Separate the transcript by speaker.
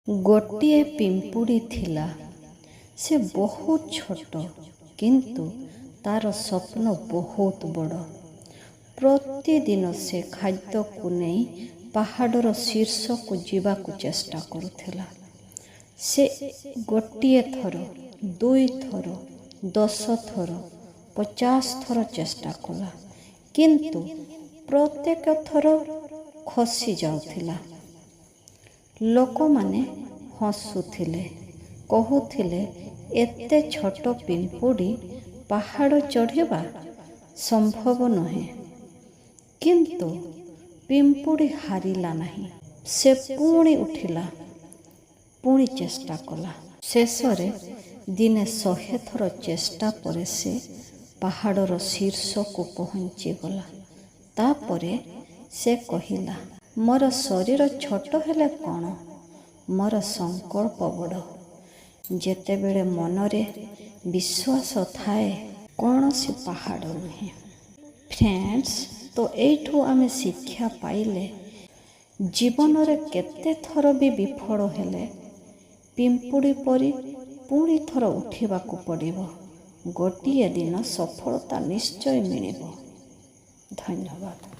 Speaker 1: ଗୋଟିଏ ପିମ୍ପୁଡ଼ି ଥିଲା। ସେ ବହୁତ ଛୋଟ, କିନ୍ତୁ ତା'ର ସ୍ୱପ୍ନ ବହୁତ ବଡ଼। ପ୍ରତିଦିନ ସେ ଖାଦ୍ୟକୁ ନେଇ ପାହାଡ଼ର ଶୀର୍ଷକୁ ଯିବାକୁ ଚେଷ୍ଟା କରୁଥିଲା। ସେ ଗୋଟିଏ ଥର, ଦୁଇଥର, 10 ଥର, 50 ଥର ଚେଷ୍ଟା କଲା, କିନ୍ତୁ ପ୍ରତ୍ୟେକ ଥର ଖସି ଯାଉଥିଲା। ଲୋକମାନେ ହସୁଥିଲେ, କହୁଥିଲେ, ଏତେ ଛୋଟ ପିମ୍ପୁଡ଼ି ପାହାଡ଼ ଚଢ଼ିବା ସମ୍ଭବ ନୁହେଁ। କିନ୍ତୁ ପିମ୍ପୁଡ଼ି ହାରିଲା ନାହିଁ। ସେ ପୁଣି ଉଠିଲା, ପୁଣି ଚେଷ୍ଟା କଲା। ଶେଷରେ ଦିନେ 100 ଥର ଚେଷ୍ଟା ପରେ ସେ ପାହାଡ଼ର ଶୀର୍ଷକୁ ପହଞ୍ଚିଗଲା। ତାପରେ ସେ କହିଲା, ମୋର ଶରୀର ଛୋଟ ହେଲେ କ'ଣ, ମୋର ସଂକଳ୍ପ ବଡ଼। ଯେତେବେଳେ ମନରେ ବିଶ୍ୱାସ ଥାଏ, କୌଣସି ପାହାଡ଼ ନୁହେଁ। ଫ୍ରେଣ୍ଡସ୍, ତ ଏଇଠୁ ଆମେ ଶିକ୍ଷା ପାଇଲେ, ଜୀବନରେ କେତେ ଥର ବି ବିଫଳ ହେଲେ ପିମ୍ପୁଡ଼ି ପରି ପୁଣି ଥର ଉଠିବାକୁ ପଡ଼ିବ। ଗୋଟିଏ ଦିନ ସଫଳତା ନିଶ୍ଚୟ ମିଳିବ। ଧନ୍ୟବାଦ।